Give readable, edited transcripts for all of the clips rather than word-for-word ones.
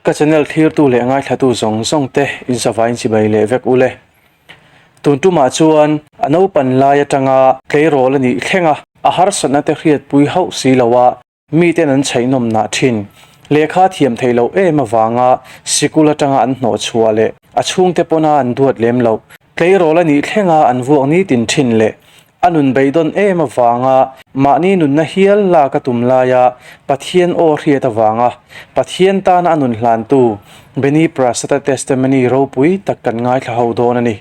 Ka channel thlirtu leh ngaithlatu zawng zawng te in zavaiin chibai leh vek ule. Tun tumah chuan a naupan lai atanga tleirawl a nih thleng a, a harsatna te hriatpui hauh si lo a, miten an chhaihnawm nah thin. Lehkha thiam theih loh em avanga sikul atanga an hnawh chhuah leh a chhungte pawna an duat lem loh tleirawl a nih thlenga an vuak nitin thin leh A nun beidawn em avanga mahni nunna hial lak a tum laia Pathian aw hriat avanga Pathian tana a nun hlantu Beni Prasad-a testimony ropui tak kan ngaithla ho dawn a ni.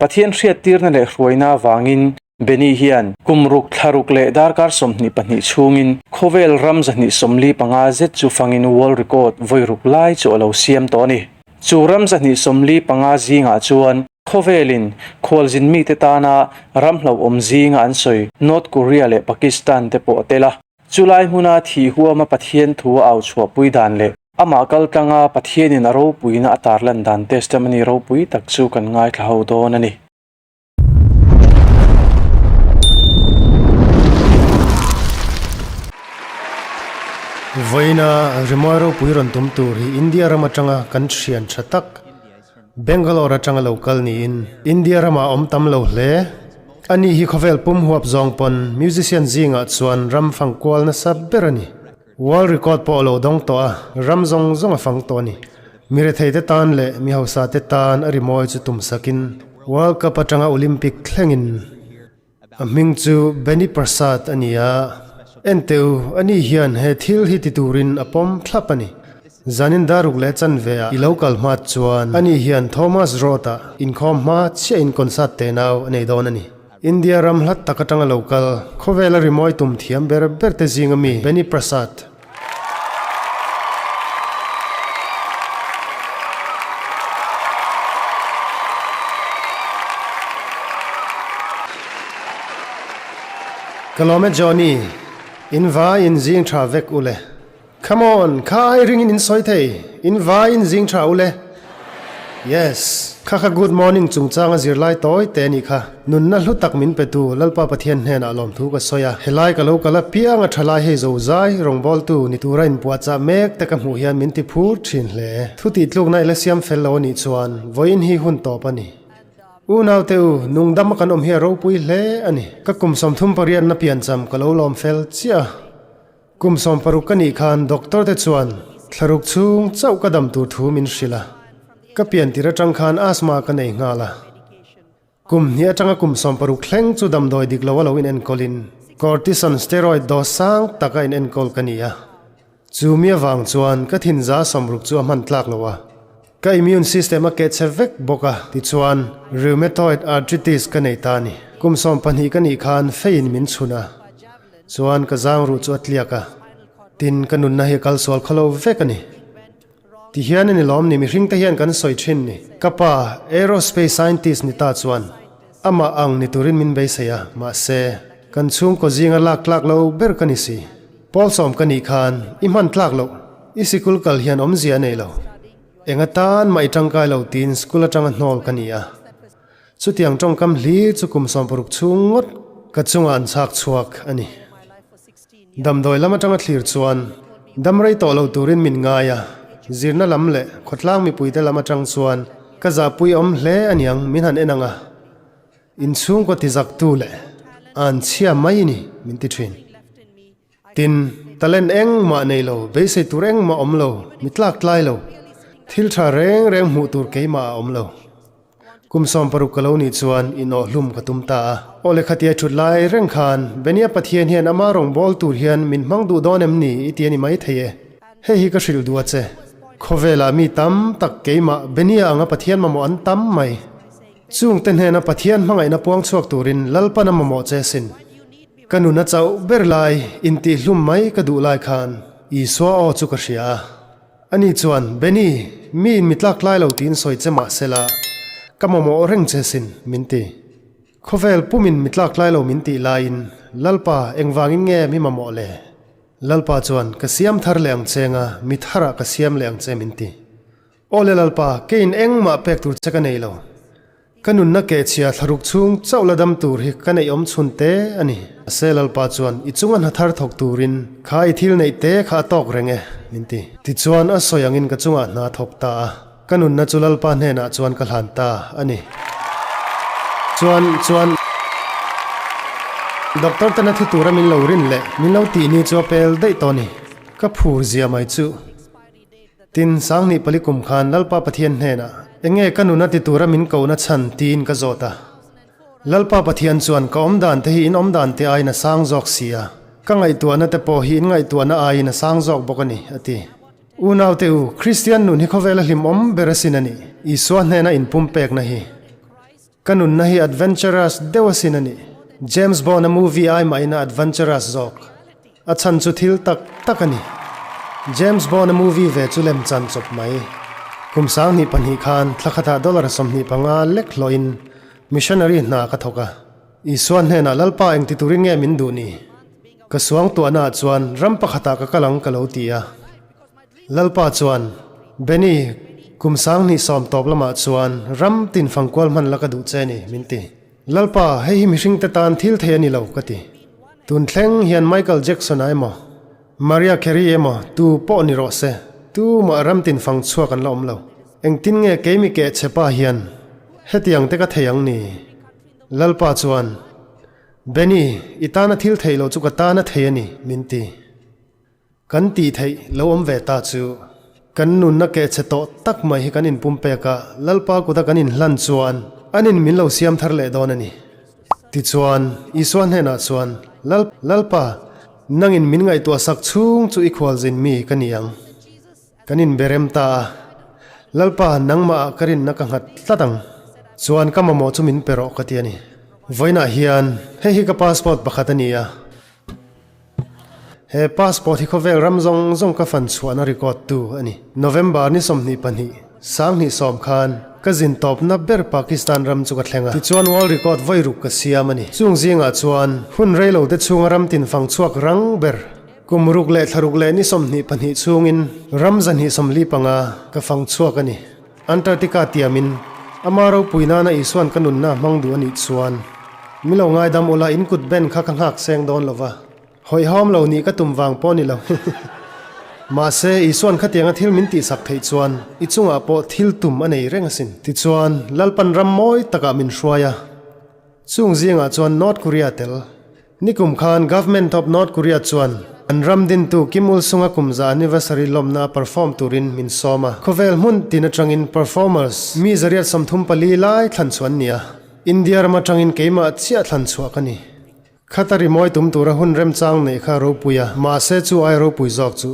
Pathian hriattirna leh hruaina avangin Beni hian kum ruk thla ruk leh darkar 22 chhungin khawvel ram 245 zet chu fangin world record vawi ruk lai chu a lo siam tawh a ni. Chu ram 245 zingah chuan Khawvelin khualzin mite tana ram hlauhawm zinga an sawi North Korea leh Pakistan te pawh a tel a. Chulai hmuna thih huama Pathian thu a au chhuahpui dan leh amah kaltlanga Pathianin a ropuina a tarlan dan testimony ropui tak chu kan ngaithla ho dawn a ni. Vawiina rimawi ropui rawn tum tur hi India ram atanga kan thian tha tak Bangalore atanga lo kal niin India ramah awm tam lo hle. Ani hi khawvel pum huap zawng pawn musician zingah chuan ram fang kual nasa ber a ni. World record pawh a lo dawng tawh a, ram zawng zawng a fang tawh a ni. Mi retheite tan leh mi hausate tan a rimawi chu tum sakin World Cup atanga Olympic thlengin A hming chu Benny Prasad a ni a, Enteh u, ani hian he thil hi ti turin a pawm thlap a ni. Zanin daruk leh chanve ah i lo kal hma chuan ani hian Thomas Road ah inkhawm hma chiah in concert te nau a nei dawn a ni. India ram hlat tak atanga lo kal, khawvela rimawi tum thiam ber ber te zinga mi Benny Prasad. Ka lawm e Johnny, in vai in zing tha vek u le. Come on, kha ai ringin in sawi thei, in vai in zing tha u le. Yes, kha kha good morning chungchang a zirlai tawi te anih kha. Nunna hlu tak min pe tu Lalpa Pathian hnenah lawmthu ka sawi a, helai ka lo kal apiang a thalai hei zo zai rawngbawltu ni tura inpuahchah mek te ka hmuh hian min ti phur thin hle. Thu tih tlukna i la siam fel lo anih chuan vawiin hi hun tawp a ni. Unaute u, nungdam a kan awm hi a ropui hle a ni. Ka kum 38 na piancham ka lo lawm fel chiah a. Kum 60 ka nih khan doctor te chuan thlaruk chhung chauh ka dam tur thu min hrilh a, ka pian tir atang khan asthma ka nei nghal a. Kum hnih atanga kum 60 thleng chu damdawi dik lo a lo in enkawl in cortisone steroid dose sang tak a in enkawl ka ni a. Chu mi avang chuan ka thin za 60 chu a hman tlak lo a, ka immune system a keh che vek bawk a, tichuan rheumatoid arthritis ka nei ta a ni. Kum 12 ka nih khan feiin min chhun a. Chuan ka zang ruh chu a tliak a, tin ka nunna hi a kal sual khaw lo vek a ni. Ti hian a ni lawm ni mihring te hian kan sawi thin ni. Ka pa aerospace scientist ni ta chuan amah ang ni turin min beisei a, mahse kan chhungkaw zinga lak tlak lo ber ka ni si. Pawl sawm ka nih khan i hman tlak loh, i sikul kal hian awmzia a nei lo. Eng atan mah i tangkai lo tiin school atanga hnawl ka ni a. Chutiang tawngkam hlir chu kum 60 chhung ngawt ka chungah an chhak chhuak a ni. Damdawi lam atanga thlir chuan dam rei tawh lo turin min ngai a, zirna lam leh khawtlang mipuite lam atang chuan ka zahpui awm hle a niang min han en ang a, inchhungkaw tizaktu leh an chhia mai ni min ti thin. Tin, talent engmah nei lo, beisei tur engmah awm lo, mi tlak tlai lo, thil tha reng reng hmuh tur keimah a awm lo. Kum 60 ka lo nih chuan inawhhlum ka tum ta a. Aw le khatia thut lai reng khan Benia Pathian hian ama rawngbâwl tur hian min hmang duh dawn em ni i ti a ni mai thei e. Hei hi ka hrilh duh a che. Khawvelah mi tam tak keimah Benia anga Pathian mamawh an tam mai. Chungte hnena Pathian hmangaihna puang chhuak turin Lalpan a mamawh che sin. Ka nun a chauh ber lai intihhlum mai ka duh lai khan Isua aw chu ka hria a. Ani chuan, Benny, mi in mi tlak tlai lo tiin sawi che mah sela, ka mamawh reng che sin, min ti. Khawvel pumin mi tlak tlai lo min tih laiin, Lalpa, engvangin nge mi mamawh le? Lalpa chuan, Ka siam thar leh ang che nga, mi tharah ka siam leh ang che, min ti. Aw le Lalpa, keiin engmah pek tur che ka nei lo. Ka nunna kehchhia thlaruk chhung chauh la dam tur hi ka neih awm chhun te a ni. Mahse Lalpa chuan i chunga hna thar thawk turin kha i thil neih te kha a tawk reng e, min ti. Tichuan a sawi angin ka chungah hna thawk ta a, ka nunna chu Lalpa hnenah chuan ka hlan ta a ni. Chuan, chuan. Doctor tena thi tura min lo rin leh min lo tih ni chu a pel daih tawh a ni. Ka phur zia mai chu. Tin, Sanghnih pali kum khan Lalpa Pathian hnenah, Enge ka nuna ti tura min kohna chhan? tiin ka zawt a. Lalpa Pathian chuan, Ka awm dan te hi in awm dan te aiin a sang zawk si a, ka ngaihtuahna te pawh hi in ngaihtuahna aiin a sang zawk bawk a ni, a ti. Unaute u, Kristian nun hi khawvela hlimawm ber asin a nih, Isua hnena inpumpekna hi. Ka nunna hi adventurous deuh asin a nih. James Bond-a movie ai mahin a adventurous zawk. A chhan chu thil tak tak a ni. James Bond-a movie ve chu lem chan chawp mai. Kum 2002 khan thla khatah dollar 25 lek hlawhin missionary hna ka thawk a. Isua hnenah Lalpa engti turin nge min duh ni? Ka suang tuahnaah chuan ram pakhatah ka kal ang ka lo ti a. Lalpa chuan, Benny, kum 2010 tawp lamah chuan ram tin fangkual hman la ka duh che ni, min ti. Lalpa, hei hi mihringte tan thil thei a ni lo, ka ti. Tun thleng hian Michael Jackson-a emaw, Mariah Carey emaw tu pawh ni rawh se, tumah ram tin fang chhuak an la awm lo. Engtin nge keimi keh che pa hian hetiang te ka thei ang ni? Lalpa chuan, Benny, i tana thil theih loh chu ka tana thei a ni, min ti. Kan tih theih lo awm ve ta chu kan nunna kehchhe tawh tak mai hi kan inpumpek a, Lalpa kuta kan inhlan chuan an in min lo siam thar leh dawn a ni. Tichuan, Isua hnenah chuan, Lal, Lalpa, nangin min ngaihtuah sak chhung chu i khualzin mi ka ni ang. Kan inberem ta a, Lalpa, nangmahah ka rinna ka nghat tlat ang. Chuan ka mamawh chu min pe rawh ka ti a ni. Vawiinah hian hei hi ka passport pakhat a ni a. He passport hi khawvel ram zawng zawng ka fan chhuahna record tu a ni. November ni 22, 2010 khan ka zin tawpna ber Pakistan ram chu ka thleng a. Tichuan world record vawi ruk ka siam a ni. Chung zingah chuan hun reilo te chhunga ram tin fang chhuak rang ber kum ruk leh thla ruk leh ni 22 chhungin ram 245 ka fang chhuak a ni. Antarctica tiamin ama ropui nana Isuan ka nunna hmang duh a nih chuan mi lo ngaidam ula in kut ben kha ka nghak seng dawn lo va, hawihhawm lo nih ka tum vang pawh ni lo. Mahse, Isuan khatianga thil min tihsak theih chuan i chungah pawh thil tum a nei reng asin. Tichuan, Lalpan ram mawi takah min hruai a. Chung zingah chuan North Korea tel. Nikum khan Government of North Korea chuan an ram dintu Kim Il Sung-a kum za anniversary lawmna a perform turin min sawm a. Khawvel hmun tin atangin performers mi 134 lai thlan chhuah an ni a. India ram atangin keimah chiah thlan chhuah ka ni. Khata rimawi tum tura hun remchang neih kha ropui a, mahse chu ai ropui zawk chu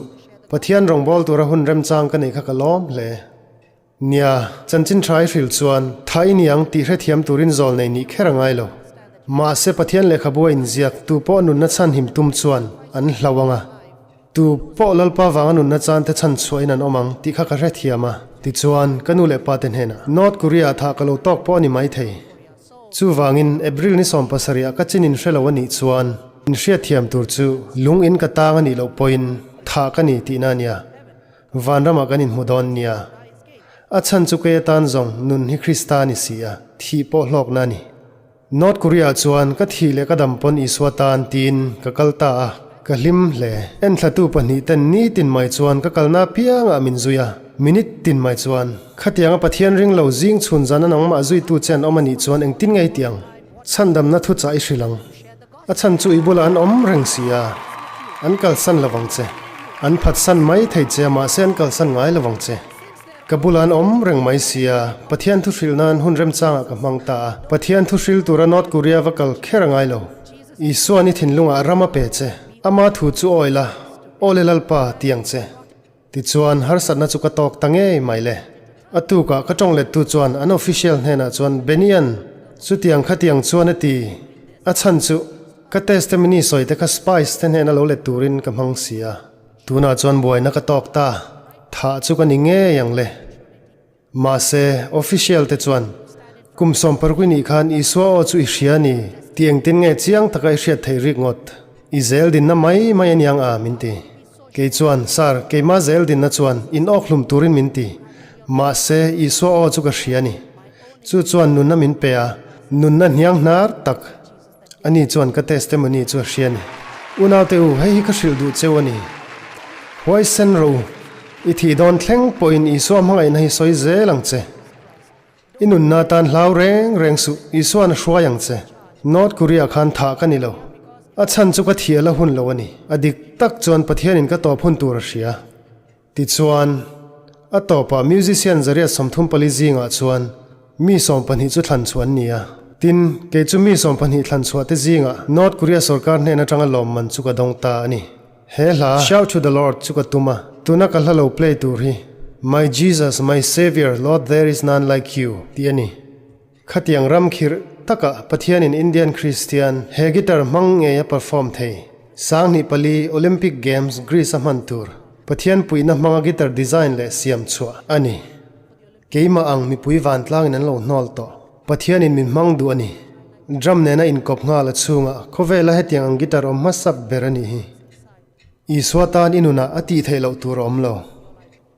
Pathian rawngbâwl tura hun remchang ka neih kha ka lawm hle. Nia, chanchin tha i hrilh chuan tha i ni ang tih hrethiam turin zawl nei nih kher a ngai lo. Mahse Pathian lehkhabu a inziak tu pawh nunna chhan him tum chuan an hlau ang a, tu pawh Lalpa vanga nunna chan te chhan chhuahin an awm ang tih kha ka hrethiam a. Tichuan, ka nu leh pa te hnenah North Korea thah ka lo tawk pawh a ni maithei. Chuvangin, April ni 70 ah ka chin in hre lo a nih chuan in hriatthiam tur chu lung in ka tang a nih loh pawhin thah ka ni tihna a nia. Vanramah kan inhmu dawn nia. A chhan chu kei atan zawng nun hi Krista a ni si a, thih pawh hlawkna a ni. North Korea chuan ka thih leh ka dam pawn Isua tan tiin ka kal ta a, ka hlim hle. Enthlatu pahnih ten nitin mai chuan ka kalna apiangah min zui a, minute tin mai chuan. Khatianga Pathian ring lo zing chhun zana nangmah zuitu che an awm a nih chuan engtin ngei ti ang? Chhandamna thuchah i hrilh ang. A chhan chu i bulah an awm reng si a, an kalsan lovang che. An phatsan mai thei che a, mahse an kalsan ngai lovang che. Ka bulah an awm reng mai si a, Pathian thu hrilh nan hun remchangah ka hmang ta a. Pathian thu hril tura North Korea va kal kher a ngai lo. Isuan i thinlungah ram a pe che. Ama thu chu awi la, Aw le Lalpa, ti ang che. Tichuan, harsatna chu ka tawk ta ngei mai le. A tukah ka tawng lettu chuan an official hnenah chuan Benian, chutiang khatiang chuan a ti. A chhan chu, ka testimony sawi te kha spies te hnena lo let turin ka hmang si a. Tunah chuan buaina ka tawk ta, thah chu ka ni ngei ang le. Mahse, official te chuan, Kum 70 nih khan Isua aw chu i hria a ni, tih engtin nge chiang taka i hriat theih rik ngawt? I zel dinna mai mai a niang a, min ti. Kei chuan, Sir, keimah zel dinna chuan in awk hlum turin min ti. Mahse, Isua aw chu ka hria a ni. Chu chuan nunna min pe a, nunna hniang hnar tak. Ani chuan ka testimony chu a hria a ni. Unaute u, hei hi ka hrilh duh cheu a ni. Huaisen ro, i thih dawn thleng pawhin Isua hmangaihna hi sawi zel ang che. I nunna tan hlau reng reng suh, Isua'n a hruai ang che. North Korea khan thah ka ni lo. A chhan chu ka thial a hun lo a ni. A dik tak chuan Pathianin ka tawp hun tur a hria. Tichuan, a tawpah musician 134 zingah chuan mi 12 chu thlan chhuah an ni a. Tin, kei chu mi 12 thlan chhuah te zingah North Korea sorkar hnen atanga lawmman chu ka dawng ta a ni. He hla, Shout to the Lord chu ka tum a, tuna ka hla lo play tur hi, My Jesus, my Saviour, Lord there is none like you, tih a ni. Khatiang ram khirh takah Pathianin Indian Kristian he guitar hmang ngei a perform thei. 2004 Olympic Games Greece a hman tur Pathian puihna hmanga guitar design leh siam chhuah a ni. Keimah ang mipui vantlangin an lo hnawl tawh. Pathianin min hmang duh a ni. Drum nena inkawp nghal a chhungah khawvela hetiang ang guitar awm hmasa ber a nih hi. Isua tan i nunah a tih theih loh tur a awm lo.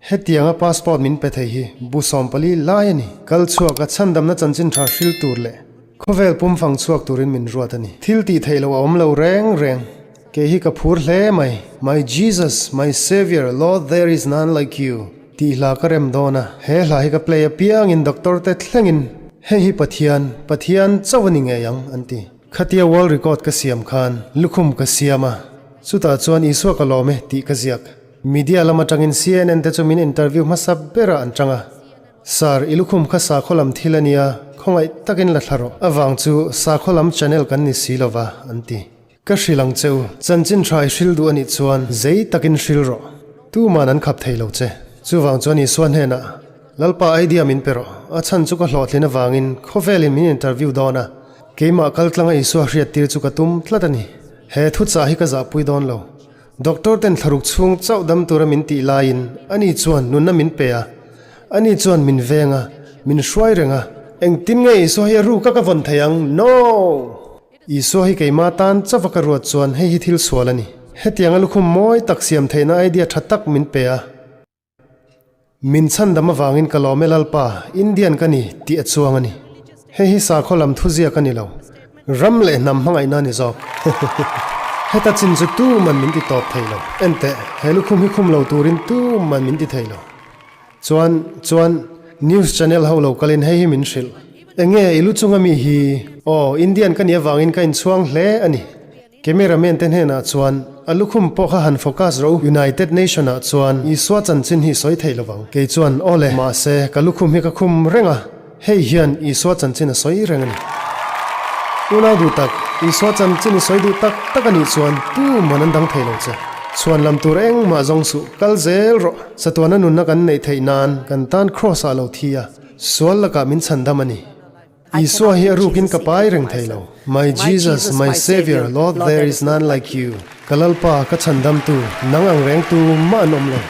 Hetianga passport min pe thei hi bu 14 lai a ni. Kal chhuak a chhandamna chanchin tha hril tur leh khawvel pum fang chhuak turin min ruat a ni. Thil tih theih loh a awm lo reng reng. Kei hi ka phur hle mai. My Jesus, my Saviour, Lord there is none like you tih hla ka rem dawn a. He hla hi ka play apiangin doctor te thlengin hei hi Pathian, Pathian chauh a ni ngei ang an ti. Khatia world record ka siam khan lukhum ka siam a, chutah chuan Isua ka lawm e tih ka ziak. Media lam atangin CNN te chu min interview hmasa berah an tang a. Sir, i lukhum kha sakhaw lam thil a nia, khawngaih takin la thla rawh. Avang chu sakhaw lam channel kan ni si lova, an ti. Ka hrilh ang che u, chanchin tha i hril duh a nih chuan zei takin hril rawh. Tuman an khap thei lo che. Chuvang chuan Isua hnenah, Lalpa idea min pe rawh, a chhan chu ka hlawhtlin avangin khawvelin min interview dawn a, keimah kaltlanga Isua hriattir chu ka tum tlat a ni. He thuchah hi ka zahpui dawn lo. Doctor ten thlaruk chhung chauh dam tura min tih laiin ani chuan nunna min pe a, ani chuan min veng a, min hruai reng a. Engtin nge Isua hi a ruk a ka vawn thei ang? No! Isua hi keimah tan chauh a ka ruat chuan hei hi thil sual a ni. Hetianga lukhum mawi tak siam theihna idea tha tak min pe a. Min chhandam avangin ka lawm e Lalpa, Indian ka ni tih a chuang a ni. Hei hi sakhaw lam thuziak a ni lo. Ram leh hnam hmangaihna a ni zawk. Heta chin chu tuman min ti tawp thei lo. Enteh, he lukhum hi khum lo turin tuman min ti thei lo. Chuan, chuan, news channel ho lo kalin hei hi min hrilh. Enge i lu chunga mi hi? Aw, Indian ka nih avangin ka inchhuang hle a ni. Cameraman te hnenah chuan, A lukhum pawh kha han focus rawh u, United Nation ah chuan Isua chanchin hi sawi thei lovang. Kei chuan, Aw le, mahse ka lukhum hi ka khum reng a, hei hian Isua chanchin a sawi reng a ni. Unau duh tak, Isua chanchin i sawi duh tak tak a nih chuan tuman an dang thei lo che. Chhuan lam tur engmah zawng suh, kal zel rawh. Chatuana nunna kan neih theih nan kan tan Kraws ah lo thi a, sual lakah min chhandam a ni. Isua hi a rukin ka pai reng thei lo. My Jesus, my Saviour, Lord there is none like you. Ka Lalpa, ka chhandamtu, nang ang rengtu mah an awm lo.